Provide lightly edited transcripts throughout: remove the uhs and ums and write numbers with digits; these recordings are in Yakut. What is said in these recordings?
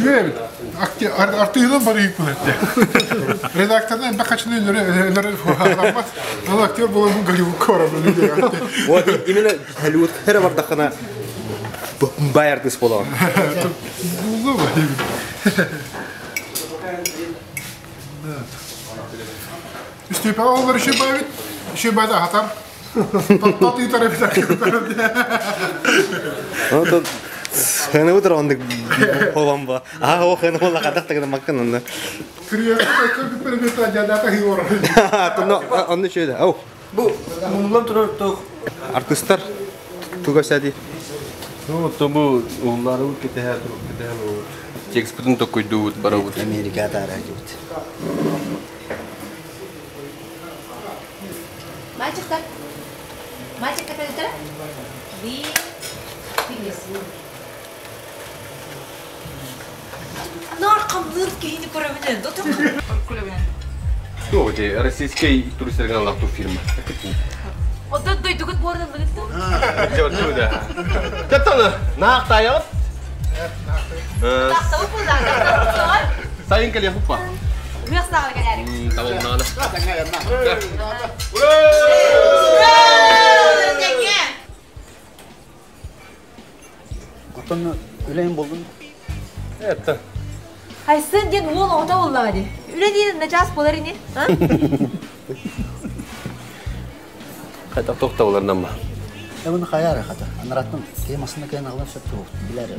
Үчүгэй эбит. Артыыһынан барыйык этте. Редакторынан элбэх хачыны өлөрөр араммат. Ол актер буолан Голливудка барар. Вот именно Голливуд эрэ бардаххына бай артыыс буолаҕын. Үстүүпэҕэ олор үчүгэй бай эбит. Үчүгэй бай да аһатар. Тот ыытар эбит. Ну, хэнэбит рондык болан ба. Аа, о хэнэ болла кадах тагына маккын онно. Тонно онно чөйдө. Ау. Бу мунулан турар туох артыстар туга сәди. Ну, то бу уллары кетеһэ кетеһэ текстпытын токуйдуут барабыт. Америка таара дьубут. Мальчиктар. Мальчик каталитара? Би. Бигис. Нар хамлыр киһини көрөбүнэн. Дотон көрөбүнэн. Туох ити российский туристерге аллах фирма. Оттон дойдугут буордан лыгытты. Жо да. Таттаны наах таягыт. Тахтабы булла. Сайын кэлиэ хуппа. Үөх саҕала кэлээри. Табылнаана. Оттон үлэйин булдун. Это. Хайсын диэн уол оҕото буоллаҕа дии. Үлэ диэн начаас буолар ини. Хайдах тохтабыларынан ба? Эбин хайар хата. Анараттан темасына кэйин алар сөп туох билэр.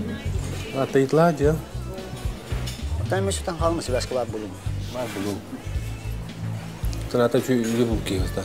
Атыйтла дьэ. Оттон мен сүтэн хаалма связка бар булум. Бар булум. Таната чү үле бул ки хастан.